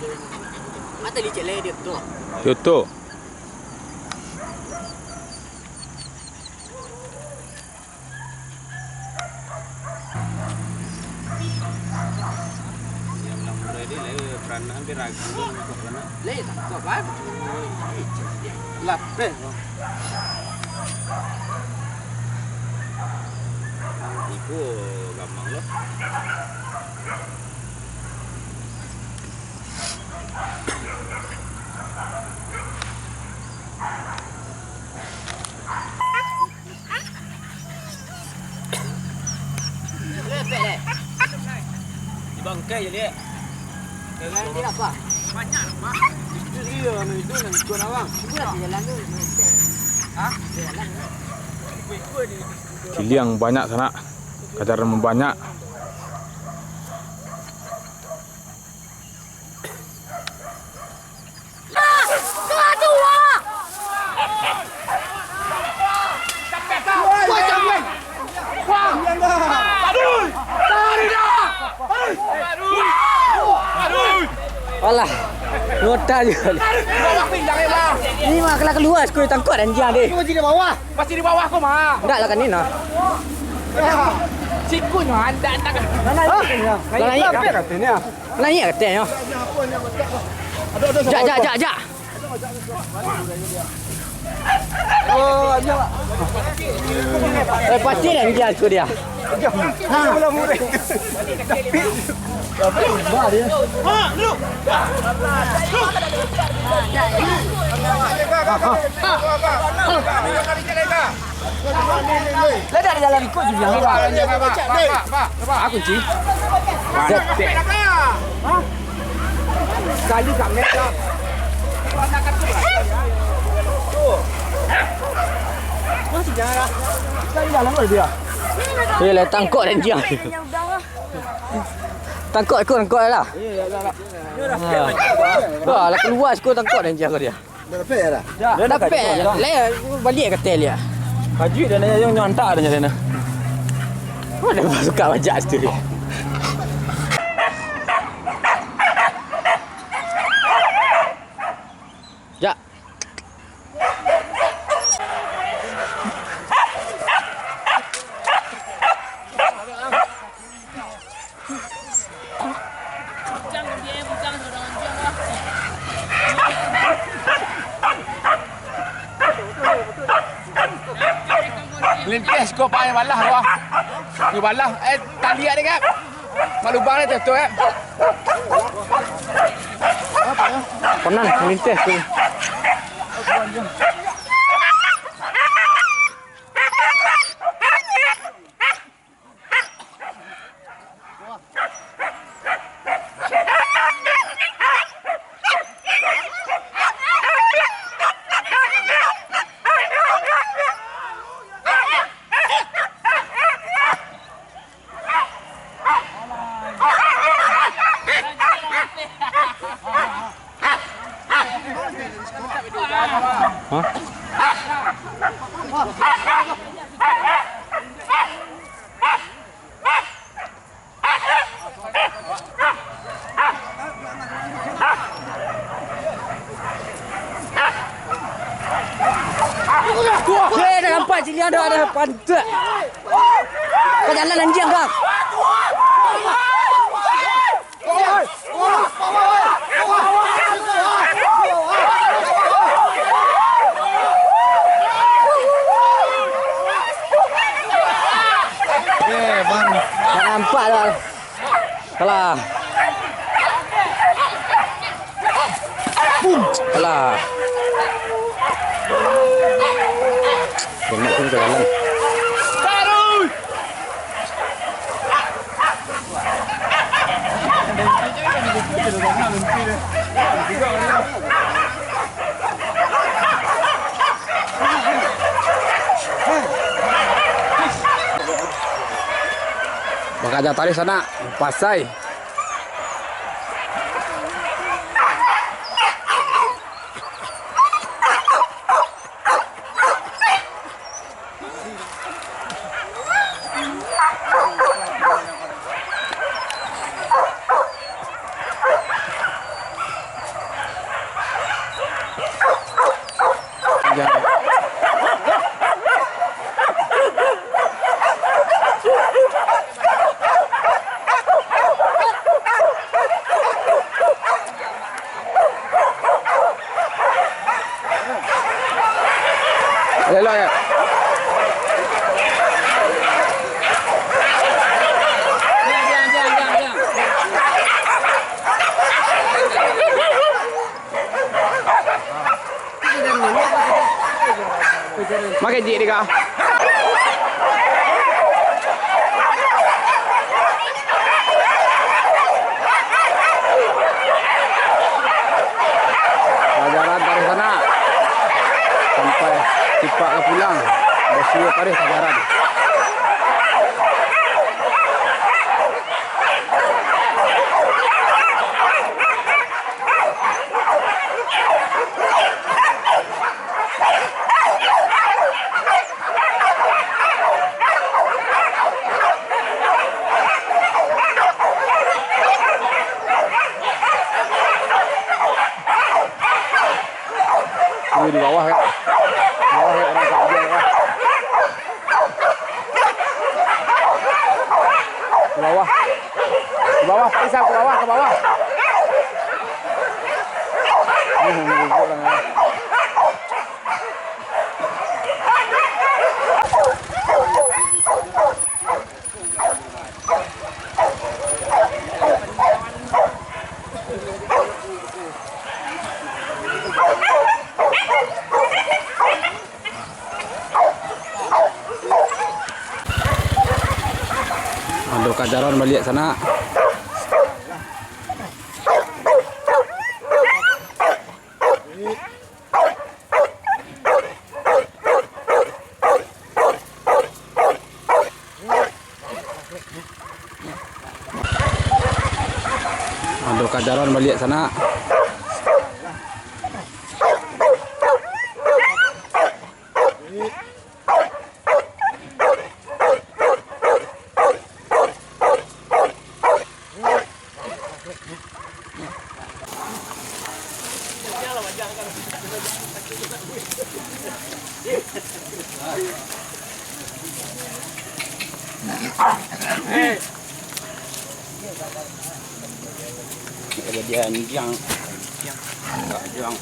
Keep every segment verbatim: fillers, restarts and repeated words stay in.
Mata licik lai dia tu. Yo tu. Yang lampu tadi lai beranak hampir ragu tu nak masuk beranak. Lai tangkap kan? Lapeh. Iku gamang lah. Di bangkai je, Liak. Jangan dia apa? Banyak apa? Itu dia, anu itu, nak ikut abang. Itu lah jalan tu, meter. Hah? Jalan tu. Ikut-ikut dia. Ciliang banyak sanak. Kajaran banyak. Alah, nota je. Ni mah kalau keluar, sekolah tangkap dan jang deh. Masih di bawah. Masih di bawah ko mah. Ndak lah kan ni nah. Sikunyo andak-andak. Hah? Lah naik katanya. Lah naik katanya. Jak, jak, jak, jak. Oh, anjak. Eh, pasti dan jang ko dia. Lah dah jalan ikut je bilang. Aku kunci. Dapek. Sekali kat meja. Masih jalan. Sekali jalan kau dia. Eh, lah tangkok dan jang. Tangkok ikut tangkok lah. Ha. Wah, lah keluar sikul tangkok dan jang ko dia. Dah dapek ya dah? Dah dapek. Lai baliak ka hotel dia. Kajuik dan ayah yang nyantak ada nyari nah. Mana masuk kat bajak situ dia. Jak. Lintes ko pakai balah ko. Ko balah, eh, tali ado kan? Mak lubang ni tutup, eh. Konan, melintes tu. Hah? Weh, dah nampak ciliang dah, dah pantak. Kau jalan anjing kau. Eh, bang. Tak nampak dah. Kalah. Kalah. Tembak pun ke dalam. Bakaja tarih sanak, pasai. Jik deka. Pajaran taruih sanak. Sampai Sipak ka pulang. Basuo taruih pajaran. Wih, di bawah, ya. Di bawah, ya, orang tak ada, ya. Ke bawah. Ke bawah, Pak Isam, ke bawah, ke bawah. Nih, nih, nih, orang, ya. Ado kajaran baliak sanak. Ado kajaran baliak sanak. Kejadian jang. Jang.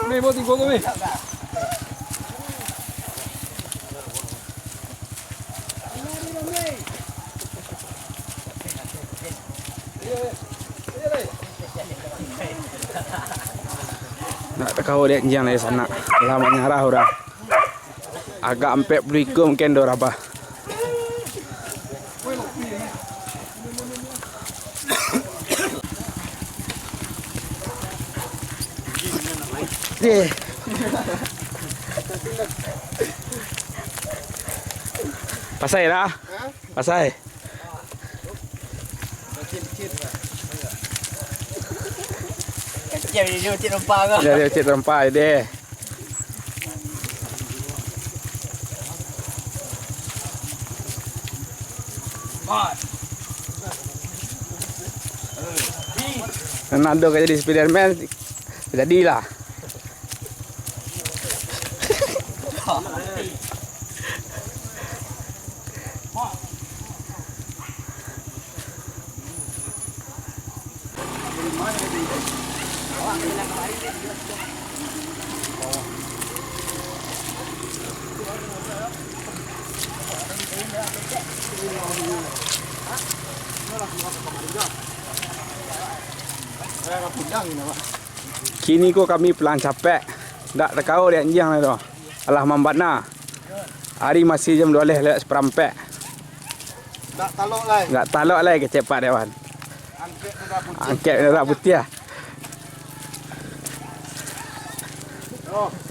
Ni, bawa tigo tu, ni. Nak takau dek jang lai sanak. Lah manyarah urang. Agak ampek puluah iko mungkin do rabah. Pasai lah. Pasai. Kecil dia, dia cik rompa ke? Dia, dia cik rompa deh. Ronaldo ka jadi Spiderman, jadilah. Kini ko kami pulang capek, dak takao dek anjiang lai tu. Alah mambana. Ari masih jam duo baleh lewat saparampek. Dak talok lai. Dak talok lai kecek Pak Dewan. Angkek bendera putiah. Angkek bendera putiah. Yo.